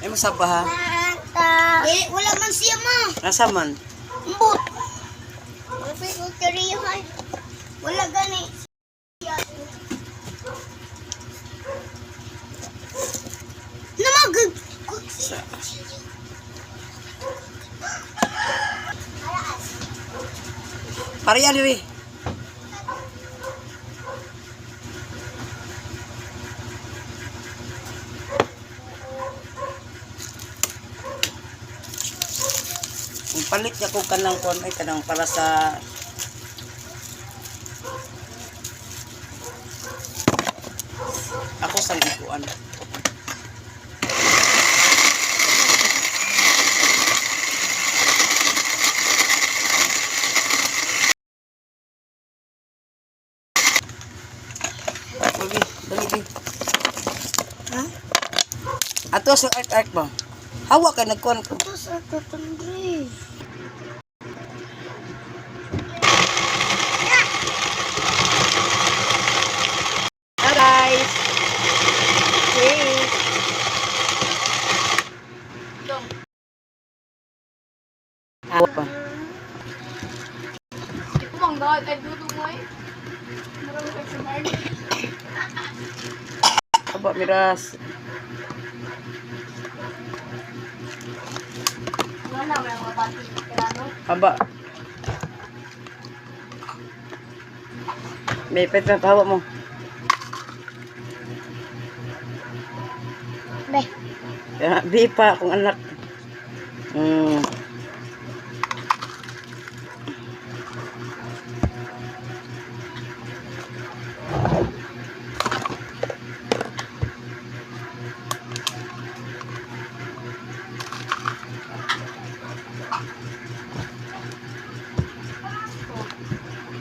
Ay, masaba ha. Eh, wala man siya ma. Nasa man? Ambot. Wala gani. Namag. Sa. Pareha diri. Kung palit niya ko kanang kon ay kanang para sa ako sa likuan. Dali, dali, dali. Ha? Ato sa art art ba? Hawa ka nagkuan ko. Ito sa tatandre. Hi guys. Hey. Hawa pa. Aba miras. Aba. May petra hawa mo. Be. Ya, bi pa akong anak.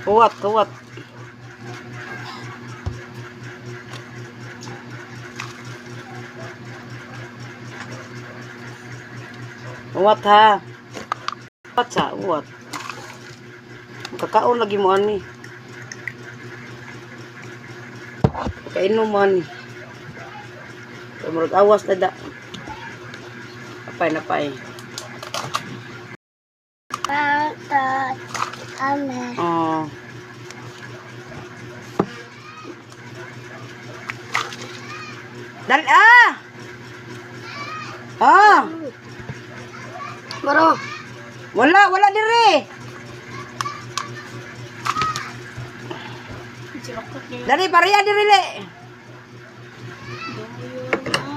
Kuwat, kuwat. Uwat ha. Uwat sa, uwat. Kakaon lagi mo ani. Kainom mo ani. Kay murag awas na da. Apay na pay. Pata. Ame. Oh. Dal ah! Ah! Bro. Wala, wala dire. Dali pareha dire le.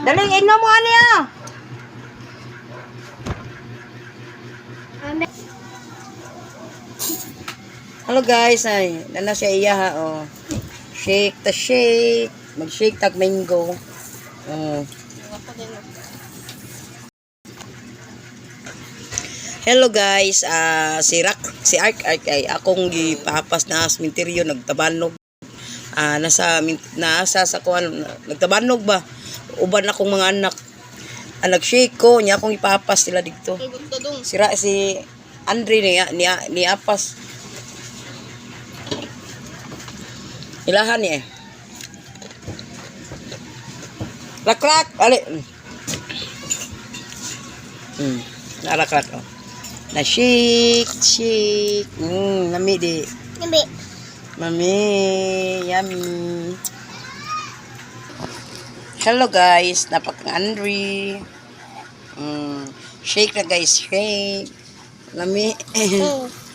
Dali inom mo ani ah. Ame. Hello guys, ay nana siya iya ha oh. Shake ta shake, mag-shake tag mango. Oh. Hello guys, ah si Rak, si Ark Ark ay akong gipapas na sa minteryo nagtabanog. Ah nasa nasa sa kuan nagtabanog ba? Uban akong mga anak. Ah, nag-shake ko, niya akong ipapas sila dito. Si si Andre niya niya niapas. Ilahan niya. Eh. Rak-rak, ali. Narak-rak oh. Na shake, shake. Nami di. Ame. Mami, yummy. Hello guys, napak Andre. Shake na guys, shake. Lami.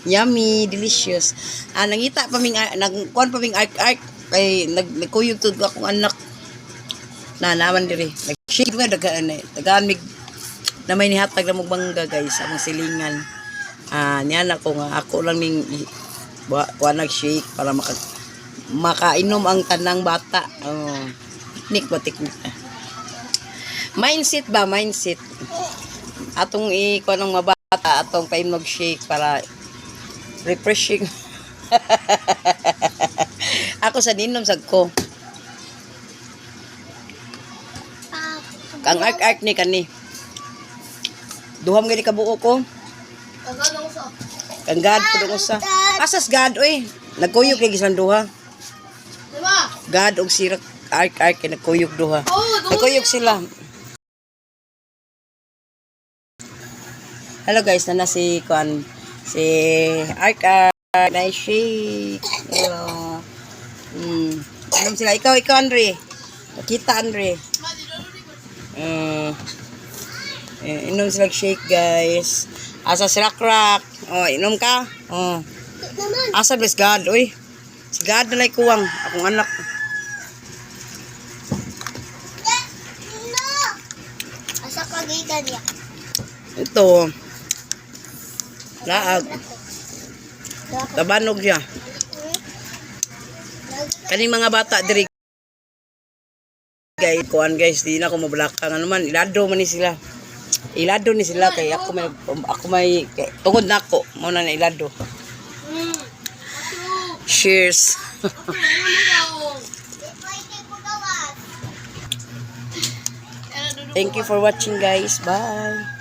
Yummy, delicious. Ah, nangita pa ming nagkuan pa ming ark ark kay nagkuyog tud akong anak. Na naman diri. Nag-shake nga dagaan eh. Dagaan mig na may nihatag na mong bangga guys among silingan. Ah, niya na ko nga ako lang ning wa, wa nag-shake para makainom ang tanang bata. Oh. Teknik ba teknik? Mindset ba mindset? Atong i kuan ng mga bata atong pain mag-shake para refreshing. Ako sa ninom sad ko. Kang ark-ark ni kani. Duham gani kabuo ko. Kang God pud usa. Asas God oy. Nagkuyog kay gisan duha. God og si Ark Ark kay nagkuyog duha. Nagkuyog sila. Hello guys, nana si kuan si Ark Ark. Nice shake. Hello. Alam sila ikaw ikaw Andre. Kita Andre. Eh, inom sila shake, guys. Asa si Rak Rak. Oh, inom ka. Oh. Naman. Asa bless God, oy. Si God na lay kuwang akong anak. No. Asa ka gikan niya? Ito. Laag. Tabanog siya. Kaning mga bata diri guys, kuan guys, di na ako mablakang ano man, ilado man ni sila. Ilado ni sila kay ako may kay, tungod nako mo na na ilado. Cheers. Thank you for watching, guys. Bye.